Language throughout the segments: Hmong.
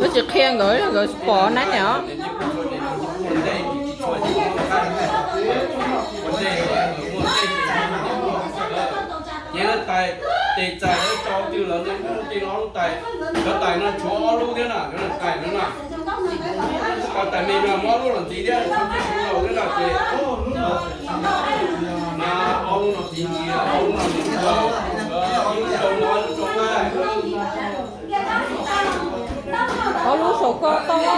Nkawd tsis qhia nkawd, nkawd tsis pom na os. Ces lawv tais, tes txais lawv tso twg los lub tes no lub tais, cov tais no tshuav ob lub thiab na, cov tais no na. Cov tais me no muab ob lub los ntxiv thiab, tshuav twb tsis laus thiab na ces, na, ob lub no ntxiv ntxiv, ob lub no ntxiv ntxiv, ob lub no ntxiv ntxiv. Ob lub saum ko tau a.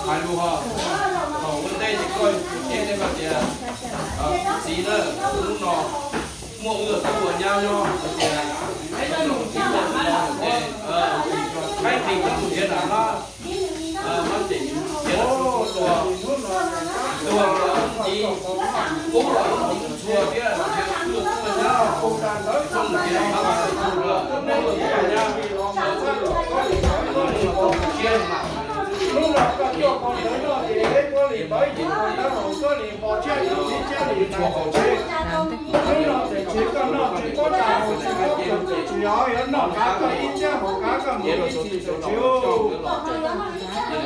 Hais lus ho, thaum ua ntej ces koj teb nej hais tias, txiv na, lub no muaj wb tuaj ua nyab nyob, hais tias, thaib qhia koj tus thiab na, hab ces, tuag los ntxiv, kub los ntxiv txhua thiab, txhua ntawd, txhua ntawd, siab mas. Hnub no koj coj pog ntawd noj ces peb tuab li tau ib tug pog tab hau tuab li npo tshiab li tsib tshiab li na. Hnub no tseem tsis koj noj tsis paub tag hau tsis paub kawg tseem tsis yog yuav noj kav koj ib tsab hau kav koj mus ib txhis tseem tsis ub. Twb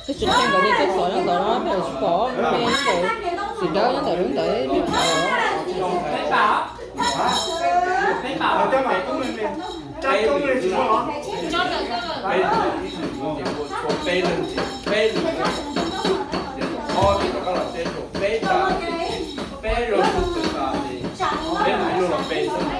tsis qhia nkawd li, twb pom nyob ntawd no, peb tsis pom, peb nyob ntawd, tsis dawb nyob ntawd lub ntawd peb pom. Peb leeg, peb leeg, ob tug rov qab los teb rau peb tag, peb leeg tug twg tas ces peb hais lus los peb xwb.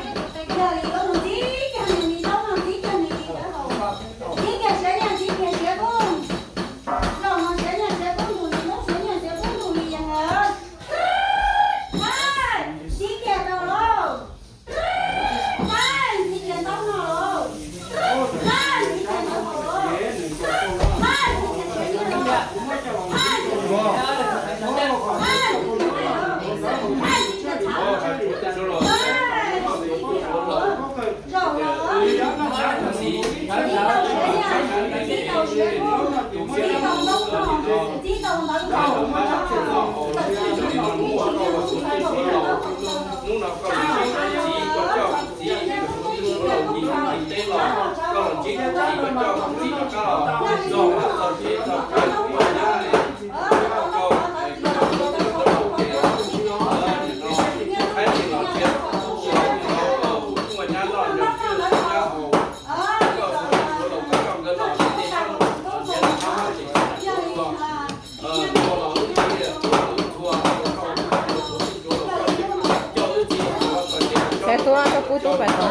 Hnub no koj los txiv koj coj txiv, hnub no txiv teb los, koj los ntsib txiv koj coj txiv rov qab los, txog txog tsev txog koj ua nyab, koj, koj, koj, thaib tsis los txiv, ua nyab noj nyab haus, koj, koj coj nkawd los, Xav tuaj koj pub tub pais tod na.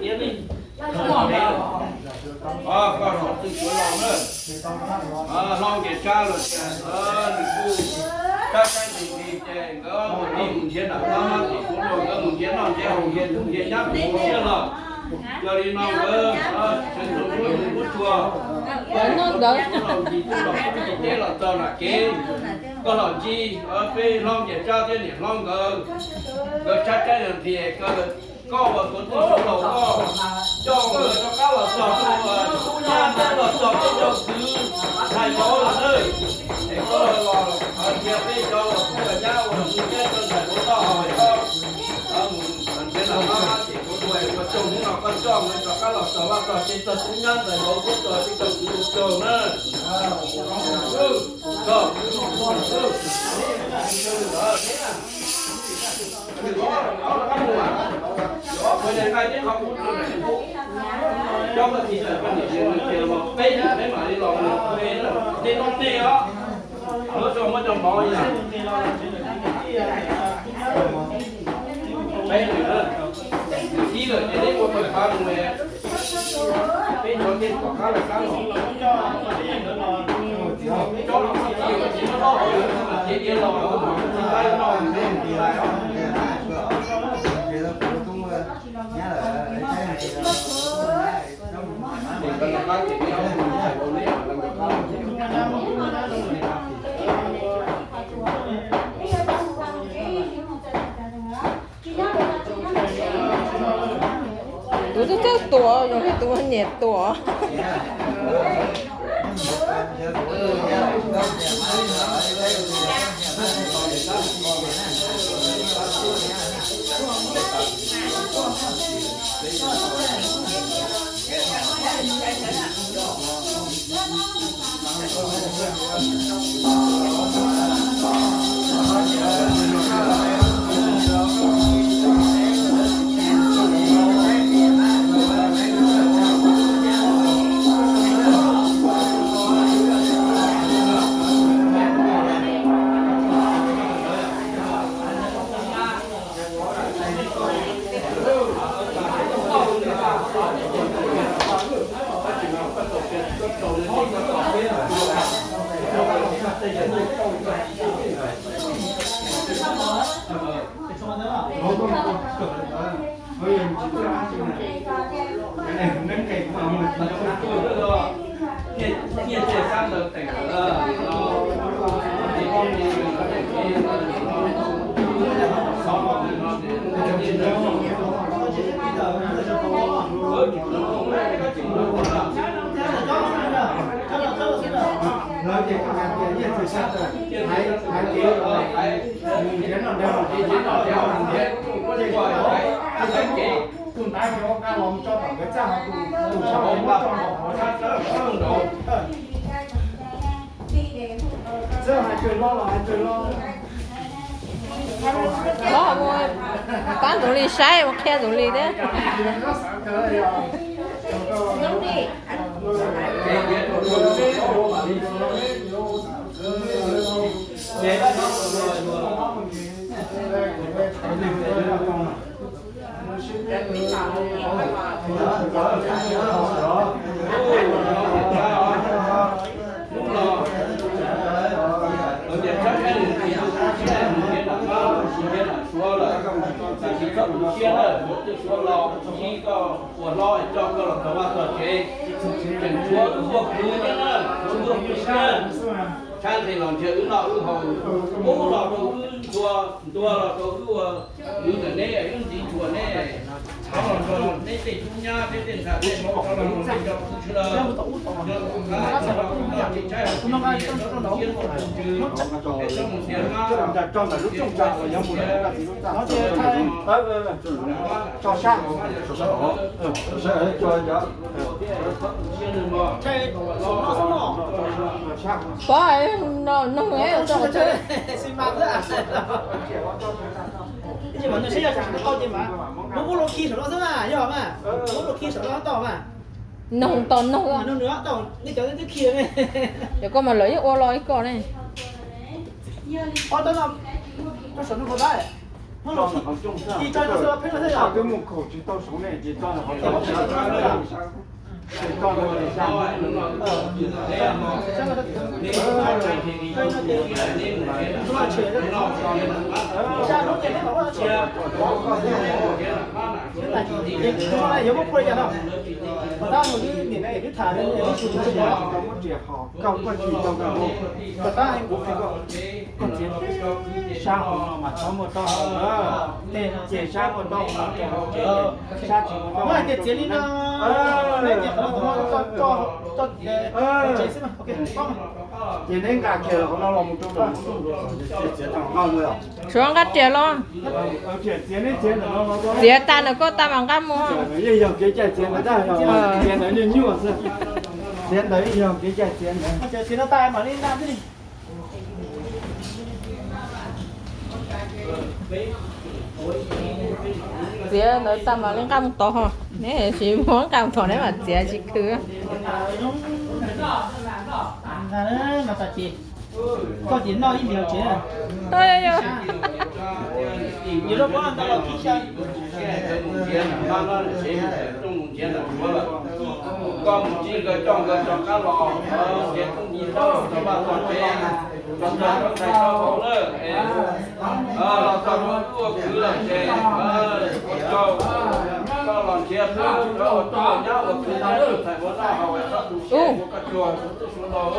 tiav li. Koj los txwj suav laus na, hlob Nkias Tsab los tias nws kuj tshab tshab ntxim ntxi ces nkawd mus nrhiav nram hlob ces kuv los nkawd mus nrhiav noj nrhiav haus nrhiav tub nrhiav nyab mus siab los. Yog li no nkawd sawv tsees muab tus muab tsuag, nkawd ncig tub los pub teb los txog nram kev, koj los ncig peb hlob Nkias Tsab thiab niam hlob nkawd, nkawd tshab tshab ntxim ntxi. Koj uas tuav txwj suav laus koj coj nkawd rov qab los txog tub nyab thiab los txog peb cov kwv hais vauv lawm na. Es koj los qhia peb cov uas tub nyab uas mus nrhiav cov ntxhais vauv tau hais koj mus nrhiav nram hlob ces kuv ua ua tsaug hnub no koj coj nkawd rov qab los txog vaj txog tsev txog tub nyab ntxhais vauv thiab txog peb cov kwv ua tsaug na. Tus twb txawj tuam zoo li tus muaj nyiam tuam. Lawv ces koj hais tias nyiaj txiag sab tawm, hais, hais tias mus nrhiav noj nrhiav haus, nrhiav noj nrhiav haus, nrhiav, tus ntawd ces ua nqa los tso tom nkawd txaj, ho tus, tus saud muab tso nkaus hauv sab sab nraud. Txawj hais kawg hlob los hais kawg hlob. Los mus pab Ntxoov Lis saib, mus qhia Ntxoov Lis thiab. Hnub no lawv tias tsab nqaij nws tsis tu siab, nws nrhiav nram qab, nws nrhiav nram suav lawm, tam sim txhob tu siab na, muab tej suav los ua si, koj ua hlob coj koj los txog vaj txog tsev, tseem tshuav wb ua kwv thiab na, tshuav wb ua kwv thiab. Tshaib nqhis los nrhiav wb noj wb haus, pub los rau wb ntua, ntua los rau wb ua kwv ntawm neb, wb ntxiv tshua neb. Thov los nrog neb tej tub nyab thiab tej ntxhais tej hmoob, thov los nrog neb cov kwv sawv daws, yog tom qab los tsis tshaib los tsis nqhis, siab ntuj tus ntsws, es txhob mus ntiav mab, siab ntiav, siab ntiav, siab ntiav. Pov, noog, noog, noog tau noog. Ces koj mas lawv yeej ua los ib koj ne. Koj txiav sab hauv no mas txhob muaj taub hau na, ces txiav sab muaj taub hau no rau hauv tsev, sab tsis muaj taub hau. Ces neb nqa kiag los qhov no los mus rau tom, txiav tom nqaj mus. Suav nqa riam los. Txiav tag ntawm koj tag mam nqa mus. Yeej yog kev cai txiav ntawd, txiav ntawd nyuaj nyuaj xwb. Txiav ntawd yeej yog kev cai txiav ntawd. Txiav ntawd tag mam li nqa mus tod ho. Neb tsis muab nqa mus tod neb mam txiav tsis khwv. Koj ces noj ib ntiag tsev. Koj mus txib nkawd coj nkawd rov qab los, ces tub nci tau rau vaj tog tsev, rau ntawm rau ntxhais rau hauv lawm, los txog rau ua kwv lawm ces ua tsaug, koj los nrhiav qab rau ua tub ua nyab ua kwv tij ua ntxhais ua noj haus, txhob tu siab ua koj cuag tus tub Suav laus.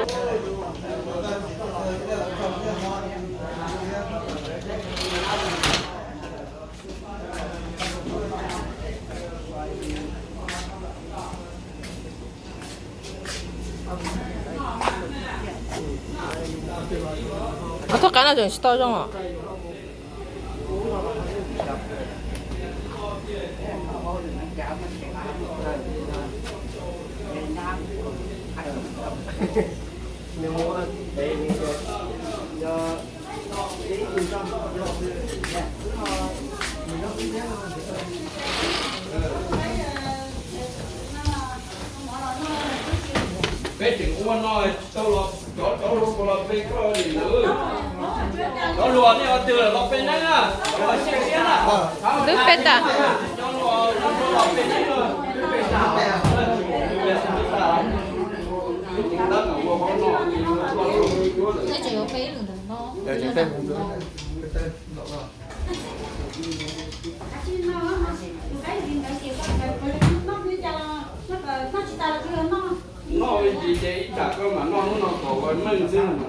Ob tog qab no tseem tsis tau zoo os. Peb tseem ua no tsis tau los, cov cov luag puas los pe koj li lawm? Cov luag nej ua twg los pe neeb na, cov luag siab siab na. Twb pe tas. Cov luag los pe neeb na. Noj ib ntsis ces ib tsam koj mam noj hnub no kom ua meej xwb.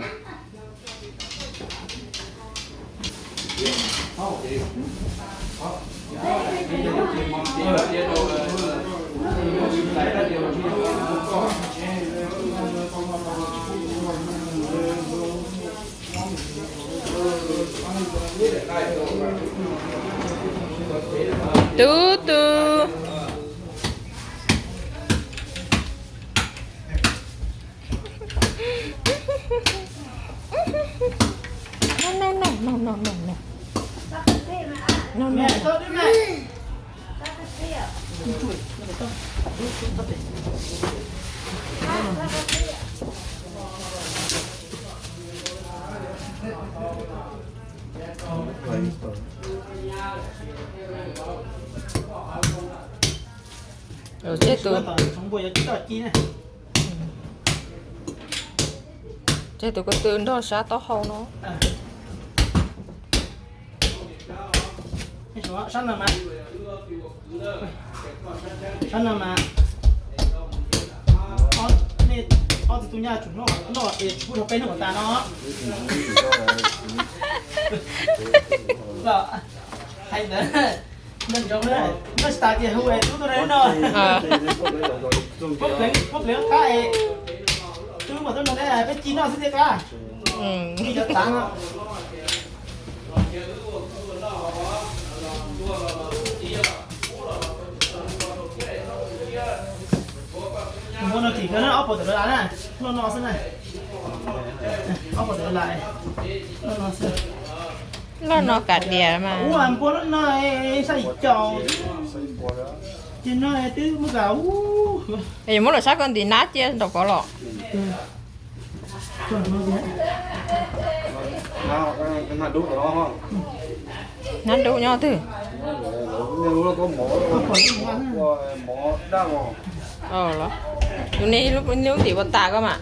Tub tub. No, no, no, no, no, no, no. No, no, no. Tseg tus, tseg tus ko tw nrog sab taub hau no. Sab no mas, sab no mas, nej ob tug tub nyab tsum noj, noj es pub rau peb hnub kom tas no. Los hais ntawd, noj tsis tas ces hu es tub tuaj noj. Pob pleev qab es tub mam tuaj noj, peb ci noj xwb thiaj qab. Ci cov tav no. Npua no kim kawg na, ob puas tawm dollar na, noj no xwb na. Ob puas tawm dollar, noj no xwb. Loj no kam dias mas. Ua npua no, no, sab yim caum. Ces no twb muab kam, es yuav muab lawm sab ko ntim nab cia nraum kov los. Nab dub nyob twg? Los, tus ne lub ntim ua tas koj mas.